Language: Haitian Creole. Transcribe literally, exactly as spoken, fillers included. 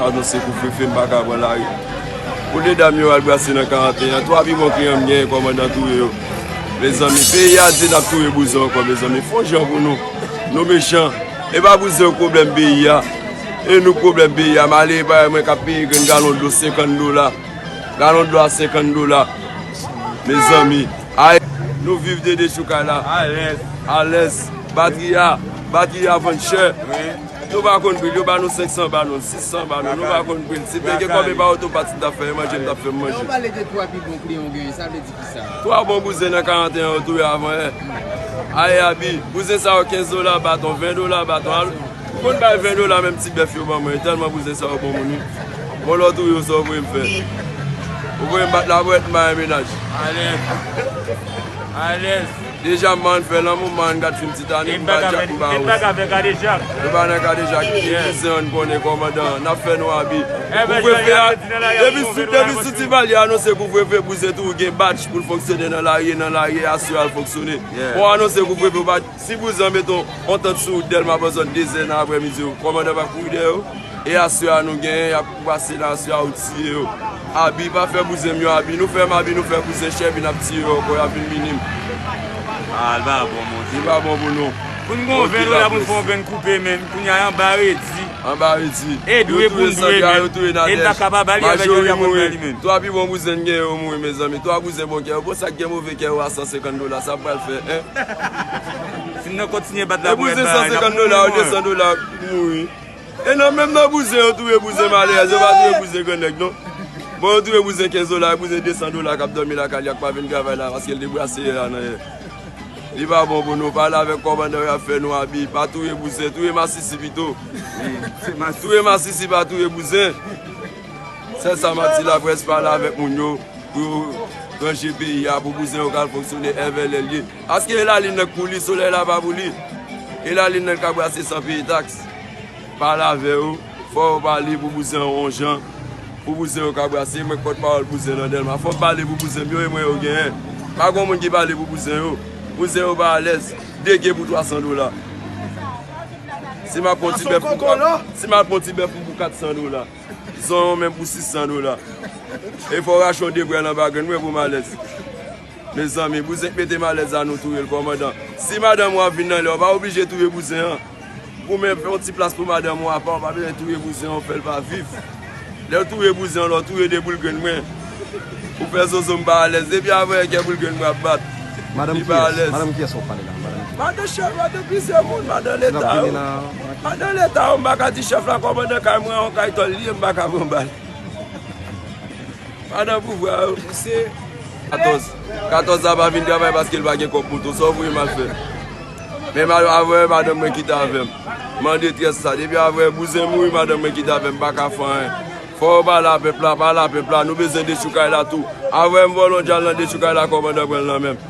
Anonse kouvrefe, m pa ka pran lari. Pou de dam yo al brase nan karannteyen an, twa pi bon kliyan m genyen, kòmandan touye yo. Mezanmi, peyi a di n ap touye bouzen ankò, mezanmi. Fè yon jan pou nou. Nou mechan. E pa bouzen yo k pwoblèm peyi a. E nou k pwoblèm peyi a. Malere parèy mwen k ap peye grenn galon dlo senkant dola. Galon dlo a senkant dola. Mezanmi. Ay, nou viv de dechoukay la. Alèz. Alèz. Batri a, batri a vann chè. Wi. Nou pa konn pri l, yo ba nou senk san balon, sis san balon, nou pa konn pri l. Si te gen kòb e pa otopat, si m t ap fè manje, m t ap fè manje. Lè w pale de twa pi bon kliyan w genyen, sa vle di ki sa? Twa bon bouzen nan karannteyen an yo touye avan yè. Aye abi, bouzen sa yo kenz dola baton, ven dola baton. Al, m konn bay ven dola menm ti bèf yo ban mwen, tèlman bouzen sa yo bon moun wi. Bon lè w touye yo, sa w voye m fè? Ou voye m bat labwèt, m pa gen mennaj. Alèz. Alèz. Deja m ann fè lanmou, m ann gad fim Titanic, m pa djak, m pa wouj. Nou pa nan kadejak, bouzen an n konnen kòmandan, n ap fè nou abi. Kouvrefe a, depi sou, depi sou Tivalye anonse kouvrefe, bouzen tou gen batch pou l fonksyone nan lari, nan lari aswè a l fonksyone. Bon, anonse kouvrefe, ou pa, si bouzen an mete yon tant sou wout Dèlma bò zòn de zè nan aprèmidi, kòmandan pa kouri dèyè yo. E aswè a nou genyen, y ap pase nan aswè a, ou tiye yo. Abi, pa fè bouzen m yo abi, nou fè m abi, nou fè bouzen chè, epi n ap tiye yo ankò, y ap vin mini m. Ah, li pa bon, monchè. Li pa bon pou nou. Pou n gon ven dola pou n fè yon venn koupe, menm. Kounye a, anba redi. Anba redi. E dwe pou n dwe, menm. E n ta ka pa ba li avèk jan li ap konn ba li, menm. Twa pi bon bouzen n genyen yo mouri, mezanmi. Twa bouzen bon kè yo. Bon, sa k gen move kè yo a san senkant dola, sa pral fè, en? Si n nan kontinye bat la, e bouzen san senkant dola, de san dola mouri. E nan menm nan bouzen, yo touye bouzen malerèz, yo pa touye bouzen grannèg, non. Bon, yo touye bouzen kenz dola, bouzen de san dola k ap dòmi lakay li a, k pa vin travay la, paske l te brase yè a nan yè. Li pa bon pou nou, pale avèk kòmandan yo, y ap fè nou abi, pa touye bouzen, touye masisi pito. Touye masisi, pa touye bouzen. Sèl sa m ap di laprès, pale avèk moun yo, pou yo ranje peyi a, pou bouzen yo ka al fonksyone èvè lè l ye. Paske e lalin nan k pou li, solèy la pa pou li. E lalin nan k ka brase san peye taks. Pale avè yo, fò yo pale pou bouzen yo yon jan, pou bouzen yo ka brase. Mwen k pòtpawòl bouzen nan Dèlma, fò m pale pou bouzen m yo, e mwen yo genyen. Pa gon moun ki pale pou bouzen yo. Bouzen yo pa alèz. De ke pou twa san dola. Si m ap pran ti bèf pou, si m ap pran ti bèf pou, pou kat san dola. Zonyon menm pou sis san dola. E fò w rache yon de prèl anba grenn mwen pou m alèz. Mezanmi, bouzen k mete m alèz la, nou touye l, kòmandan. Si madanm ou ap vin nan lè, ou pa oblije touye bouzen an. Ou menm, fè yon ti plas pou madanm ou apa, ou pa bezwen touye bouzen an, ou fè l pa viv. Lè w touye bouzen an, lè w touye de boul grenn mwen, ou fè zozo m pa alèz. Depi avanyè kè boul grenn mwen ap bat. Li pa alèz. Madanm kiyès w ap pale la? Madanm kiyès? Madanm chèf, madanm plizyè moun, madanm Leta yo. Madanm Leta yo, m pa ka di chèf la, kòmandan kay mwen, yon kay tòl li ye, m pa ka pran bal. Madan pouvwa yo. Katòz. Katòz la pa vin travay paske l pa gen kòb pou tou. Sa w voye m al fè? Men m al avè madanm mwen kite avè m. Mande très sa. Depi avè bouzen mouri, madanm mwen kite avè m. M pa ka fè anyen. Fò yo pale a pèp la, pale a pèp la. Nou bezwen dechoukay la tou. Avè m vòlon djal nan dechoukay la, kòmandan pran l nan men m.